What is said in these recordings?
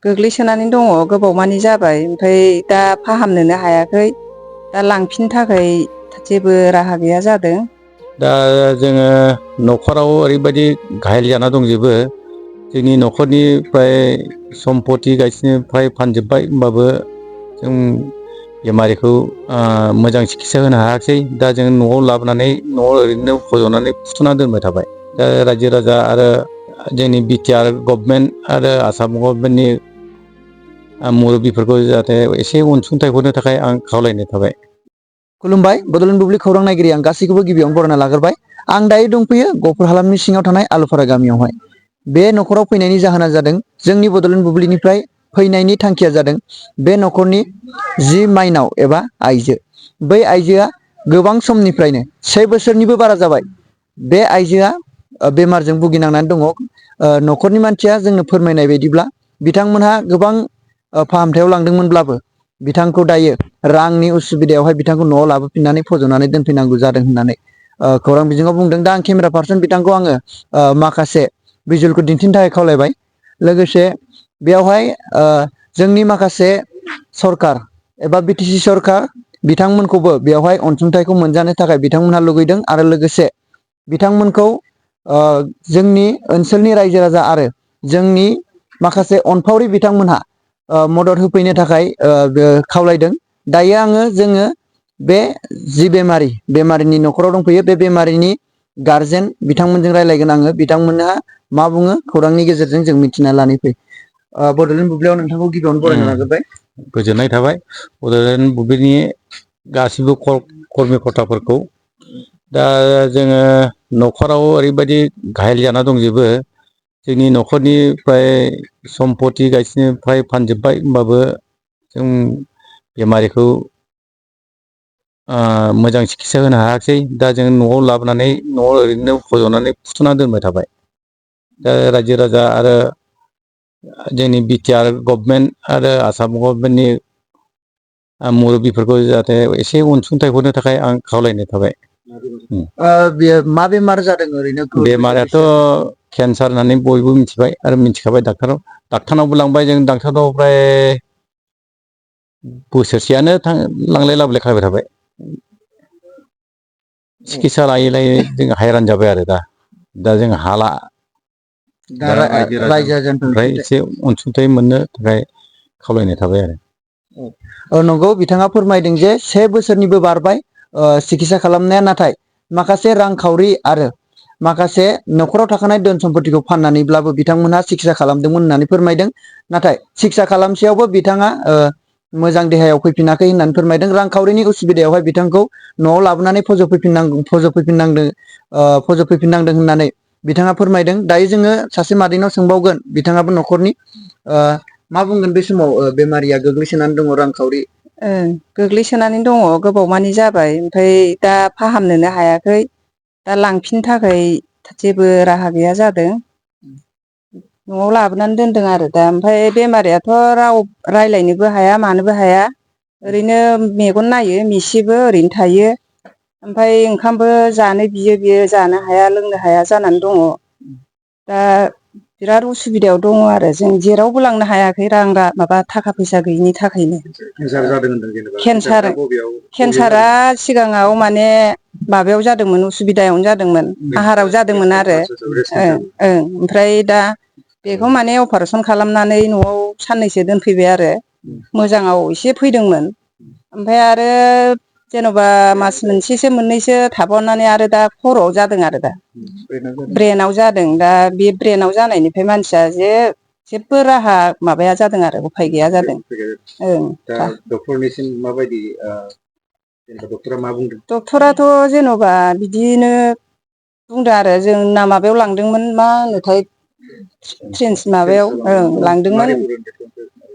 गोग्लैसोनानै दङ गोबावमानि जाबाय ओमफ्राय दा फाहामनोनो हायाखै। दा लांफिननो थाखाय जेबो राहा गैया जादों। दा जोङो न'खराव ओरैबायदि घायेल जाना दंजोबो जोंनि न'खरनिफ्राय सम्पति गायसिनो फ्राय फानजोब्बाय होमबाबो जों बेमारिखौ मोजां सिकित्सा होनो हायाखिसै। दा जों न'आव लाबोनानै न'आव ओरैनो फज'नानै फुथुना दोनबाय थाबाय। दा रायजो राजा आरो जोंनि बिटिआर गभमेन्ट आरो आसाम गभमेन्टनि मुरब्बिफोरखौ जाहाथे एसे अनसुंथाइ हरनो थाखाय आं खावलायनाय थाबाय। खुलुमबाय बड'लेण्ड बुब्लि खौरां नायगिरि आं गासैखौबो गिबियावनो बरायना लाग्रोबाय। आं दायो दंफैयो गहपुर हालामनि सिङाव थानाय आलुफारा गामियावहाय। बे न'खराव फैनायनि जाहोना जादों जोंनि बड'लेण्ड बुब्लिनिफ्राय फैनायनि थांखिया जादों बे न'खरनि जि माइनाव एबा आइजो, बै आइजोआ गोबां समनिफ्रायनो 6 बोसोरनिबो बारा जाबाय बे आइजोआ बेमारजों भुगिनांनानै दङ। न'खरनि मानसिया जोंनो फोरमायनाय बायदिब्ला बिथांमोनहा गोबां फाहामथायाव लांदोंमोनब्लाबो बिथांखौ दायो रांनि उसुबिदायावहाय बिथांखौ न'आव लाबोफिननानै फज'नानै दोनफैनांगौ जादों होननानै खौरां बिजोङाव बुंदों। दा आं केमेरा पार्सन बिथांखौ आङो माखासे भिजुवेलखौ दिन्थिनो थाखाय खावलायबाय। लोगोसे बेयावहाय जोंनि माखासे सरखार एबा बिटिसि सरखार बिथांमोनखौबो बेवहाय अनसुंथाइखौ मोनजानो थाखाय बिथांमोनहा लुगैदों आरो लोगोसे बिथांमोनखौ जोंनि ओनसोलनि रायजो राजा आरो जोंनि माखासे अनफावरि बिथांमोनहा मदद होफैनो थाखाय खावलायदों। दायो जोङो बे जि बेमारिनि न'खराव दंफैयो बे बेमारिनि गारजेन बिथांमोनजों रायज्लायगोन आङो। बिथांमोनहा मा बुङो खौरांनि गेजेरजों जों मिथिना लानि फै। बड'लेण्ड बुब्लियाव नोंथांखौ गिबियावनो बरायना लाग्रोबाय। गोजोननाय थाबाय बड'लेण्ड बुब्लिनि गासिबो कर्मिकर्ताफोरखौ। दा जोङो न'खराव ओरैबायदि घायेल जाना दंजोबो जोंनि न'खरनिफ्राय सम्पति गायसिनो फ्राय फानजोब्बाय होमबाबो जों बेमारिखौ मोजां सिकित्सा होनो हायाखिसै। दा जों न'आव लाबोनानै न'आव ओरैनो फज'नानै फुथुना दोनबाय थाबाय। दा रायजो राजा आरो जोंनि बिटिआर गभमेन्ट आरो आसाम गभमेन्टनि मुरब्बिफोरखौ जाहाथे एसे अनसुंथाइ हरनो थाखाय आं खावलायनाय थाबाय। बेयो मा बेमार जादों ओरैनो? बेमाराथ' केन्सार होननानै बयबो मिथिबाय आरो मिथिखाबाय। डाक्टारनावबो लांबाय जों डाक्टारनाव फ्राय बोसोरसेयानो लांलाय लाबोलाय खालामबाय थाबाय। सिकित्सा लायै लायै जों हायरान जाबाय आरो दा जों हाला। दा रायजो राजानिफ्राय एसे अनसुंथाइ मोननो थाखाय खावलायनाय थाबाय आरो। नंगौ बिथाङा फोरमायदों जे 6 बोसोरनिबो बारबाय सिकित्सा खालामनाया, नाथाय माखासे रांखावरि आरो माखासे न'खराव थाखानाय धोन सम्पतिखौ फाननानैब्लाबो बिथांमोनहा सिकित्सा खालामदोंमोन होननानै फोरमायदों। नाथाय सिकित्सा खालामसेयावबो बिथाङा मोजां देहायाव फैफिनाखै होननानै फोरमायदों। रांखावरिनि उसुबिदायावहाय बिथांखौ न'आव लाबोनानै फज'फैफिननांदों होननानै बिथाङा फोरमायदों। दायो जोङो सासे मादैनाव सोंबावगोन, बिथाङाबो न'खरनि मा बुंगोन बे समाव बेमारिया गोग्लैसोनानै दङ रांखावरि। गोग्लैसोनानै दङ गोबावमानि जाबाय ओमफ्राय दा फाहामनोनो हायाखै। दा लांफिननो थाखाय जेबो राहा गैया जादों। न'आव लाबोनानै दोनदों आरो दा ओमफ्राय बेमारियाथ' राव रायज्लायनोबो हाया मानोबो हाया। ओरैनो मेगन नायो मिसेबो ओरैनो थायो। ओमफ्राय ओंखामबो जानो बियो जानो हाया लोंनो हाया जानानै दङ। दा बिराद उसुबिदायाव दङ आरो जों जेरावबो लांनो हायाखै माबा थाखा फैसा गैयिनि थाखायनो। केन्सारा सिगाङाव माने माबायाव जादोंमोन उसुबिदायावनो जादोंमोन आहाराव जादोंमोन आरो ओमफ्राय दा बेखौ माने अपारेसन खालामनानै न'आव साननैसो दोनफैबाय आरो मोजाङाव एसे फैदोंमोन। ओमफ्राय आरो जेन'बा मास मोनसेसो मोननैसो थाबावनानै आरो दा खर'आव जादों आरो दा ब्रेनाव जादों। दा बे ब्रेनाव जानायनिफ्राय मानसिया जेबो राहा माबाया जादों आरो उफाय गैया जादों। दा डक्टरनिसिम माबायदि डक्टरा मा बुंदों? डक्टराथ' जेन'बा बिदिनो बुंदों आरो जोंना माबायाव लांदोंमोन मा होनोथाय ट्रेन्स माबायाव लांदोंमोन।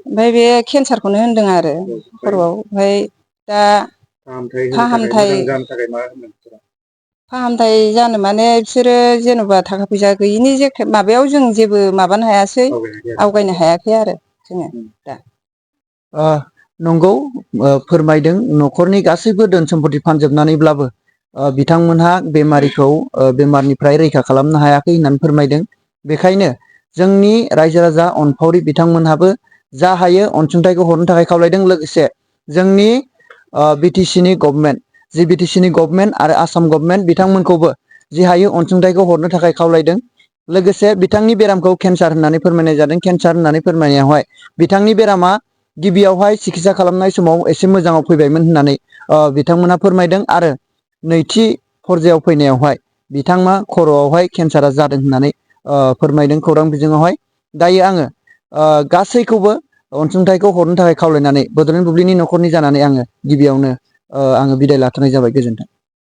ओमफ्राय बे केन्सारखौनो होनदों आरो खर'आव। ओमफ्राय दा फाहामथाय जानो माने बिसोरो जेन'बा थाखा फैसा गैयिनि माबायाव जों जेबो माबानो हायासै आवगायनो हायाखै आरो जोङो दा। नंगौ फोरमायदों न'खरनि गासैबो धोन सम्पति फानजोबनानैब्लाबो बिथांमोनहा बेमारनिफ्राय रैखा खालामनो हायाखै होननानै फोरमायदों। बेखायनो जोंनि रायजो राजा अनफावरि बिथांमोनहाबो जा हायो अनसुंथाइखौ हरनो थाखाय खावलायदों। लोगोसे जोंनि बिटिसिनि गभर्नमेन्ट जि बिटिसिनि गभर्नमेन्ट आरो आसाम गभर्नमेन्ट बिथांमोनखौबो जि हायो अनसुंथाइखौ हरनो थाखाय खावलायदों। लोगोसे बिथांनि बेरामखौ केन्सार होननानै फोरमायनाय जादों। केन्सार होननानै फोरमायनायावहाय बिथांनि बेरामा गिबियावहाय सिकित्सा खालामनाय समाव एसे मोजाङाव फैबायमोन होननानै बिथांमोनहा फोरमायदों आरो नैथि फरजायाव फैनायावहाय बिथाङा खर'आवहाय केन्सारा जादों होननानै फोरमायदों खौरां बिजोङावहाय। दायो आङो गासैखौबो अनसुंथाइखौ हरनो थाखाय खावलायनानै बड'लेण्ड बुब्लिनि न'खरनि जानानै आङो गिबियावनो आङो बिदाय लाथ'नाय जाबाय। गोजोन्थों।